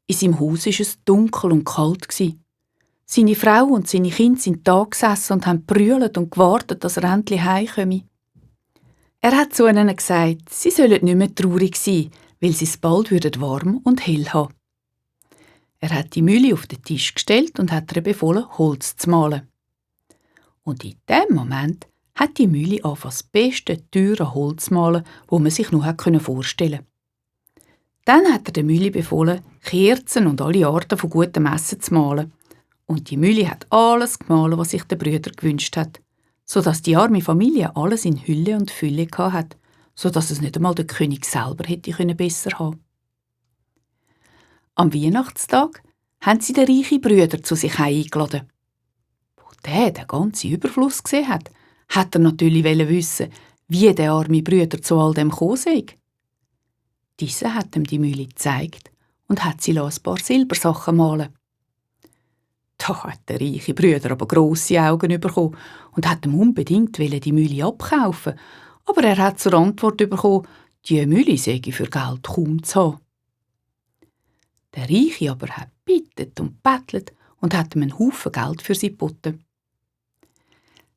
In seinem Haus war es dunkel und kalt. Seine Frau und seine Kinder sind da gesessen und haben brüllt und gewartet, dass er endlich heimkomme. Er hat zu ihnen gesagt, sie sollen nicht mehr traurig sein, weil sie es bald warm und hell haben. Er hat die Mühle auf den Tisch gestellt und hat ihr befohlen, Holz zu mahlen. Und in dem Moment hat die Mühle angefangen, das beste, teure Holz zu mahlen, das man sich nur vorstellen konnte. Dann hat er der Mühle befohlen, Kerzen und alle Arten von gutem Essen zu mahlen. Und die Mühle hat alles gemahlen, was sich der Brüder gewünscht hat, sodass die arme Familie alles in Hülle und Fülle hatte, sodass es nicht einmal der König selber hätte besser haben. Am Weihnachtstag haben sie den reichen Brüder zu sich eingeladen. Wo der den ganzen Überfluss gesehen hat, hat er natürlich wissen, wie der arme Brüder zu all dem gekommen sei. Diese hat ihm die Mühle gezeigt und hat sie ein paar Silbersachen malen. Da hat der reiche Brüder aber grosse Augen bekommen und hat ihm unbedingt die Mühle abkaufen. Aber er hat zur Antwort bekommen, die Mühle sei für Geld kaum zu haben. Der Reiche aber hat bittet und bettelt und hat ihm einen Haufen Geld für sie geboten.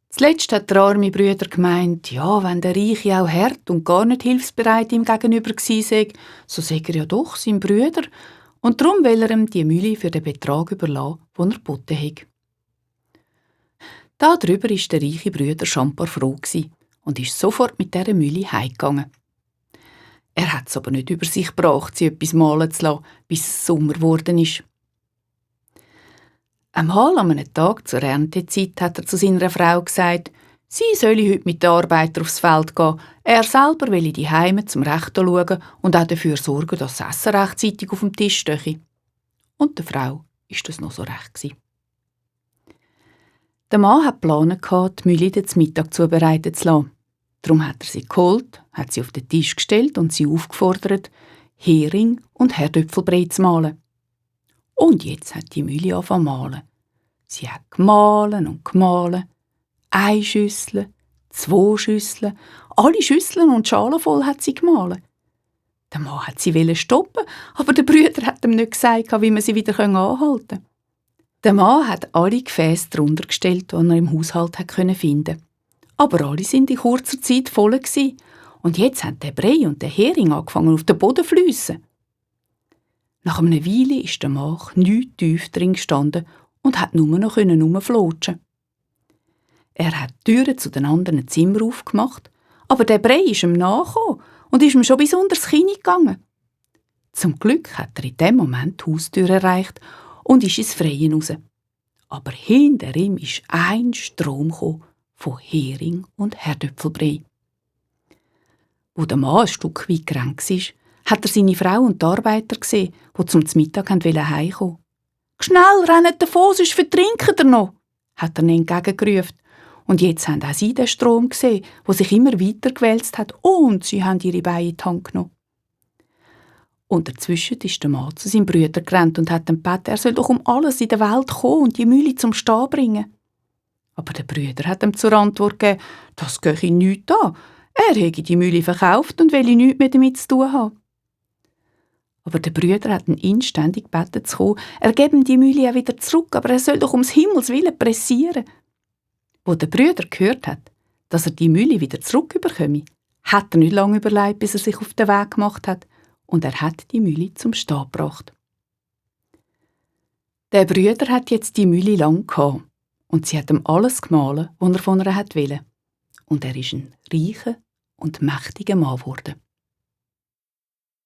Zuletzt hat der arme Brüder gemeint, ja, wenn der Reiche auch hart und gar nicht hilfsbereit ihm gegenüber gsi sei, so sei er ja doch sein Brüder, und darum will er ihm die Mühle für den Betrag überlassen, den er geboten hat. Darüber war der reiche Brüder schambar froh und ist sofort mit dieser Mühle heimgegangen. Er hat es aber nicht über sich gebracht, sie etwas malen zu lassen, bis es Sommer geworden ist. Einmal an einem Tag zur Erntezeit hat er zu seiner Frau gesagt, sie solle heute mit den Arbeitern aufs Feld gehen, er selber will in die Heime zum Rechten schauen und auch dafür sorgen, dass das Essen rechtzeitig auf dem Tisch stehe. Und der Frau ist das noch so recht. Der Mann hat geplant, die Mühle zum Mittag zubereiten zu lassen. Darum hat er sie geholt, hat sie auf den Tisch gestellt und sie aufgefordert, Hering und Herdöpfelbrei zu mahlen. Und jetzt hat die Mühle angefangen zu mahlen. Sie hat gemahlen und gemahlen. 1 Schüssel, 2 Schüsseln, alle Schüsseln und Schalen voll hat sie gemahlen. Der Mann hat sie stoppen, aber der Brüder hat ihm nicht gesagt, wie man sie wieder anhalten kann. Der Mann hat alle Gefäße darunter gestellt, die er im Haushalt finden konnte. Aber alle sind in kurzer Zeit voll gewesen. Und jetzt haben der Brei und der Hering angefangen auf den Boden zu fliessen. Nach einer Weile ist der Mann knietief drin gestanden und hat nur noch herumflutschen. Er hat die Türen zu den anderen Zimmern aufgemacht, aber der Brei ist ihm nachgekommen und ist ihm schon bis unter das Kinn gegangen. Zum Glück hat er in dem Moment die Haustür erreicht und ist ins Freie raus. Aber hinter ihm ist ein Strom gekommen von Hering und Herdöpfelbrei. Wo der Mann ein Stück weit gerannt war, hat er seine Frau und die Arbeiter gesehen, die zum Mittag heimkommen wollten. «Schnell, rennt davon, sonst vertrinkt ihr noch!» hat er ihnen entgegengerufen. Und jetzt haben auch sie den Strom gesehen, der sich immer weiter gewälzt hat, und sie haben ihre Beine in die Hand genommen. Und dazwischen ist der Mann zu seinem Bruder gerannt und hat ihm gebeten, er soll doch um alles in der Welt kommen und die Mühle zum Stehen bringen. Aber der Bruder hat ihm zur Antwort gegeben, das gehe ihn nichts an. Er hätte die Mühle verkauft und will nichts mehr damit zu tun haben. Aber der Bruder hat ihn inständig gebeten zu kommen, er gebe ihm die Mühle auch wieder zurück, aber er soll doch ums Himmels Willen pressieren. Wo der Bruder gehört hat, dass er die Mühle wieder zurückbekomme, hat er nicht lange überlegt, bis er sich auf den Weg gemacht hat, und er hat die Mühle zum Stehen gebracht. Der Bruder hat jetzt die Mühle lang gehabt, und sie hat ihm alles gemahlen, was er von ihr wollte. Und er ist ein reicher und mächtiger Mann geworden.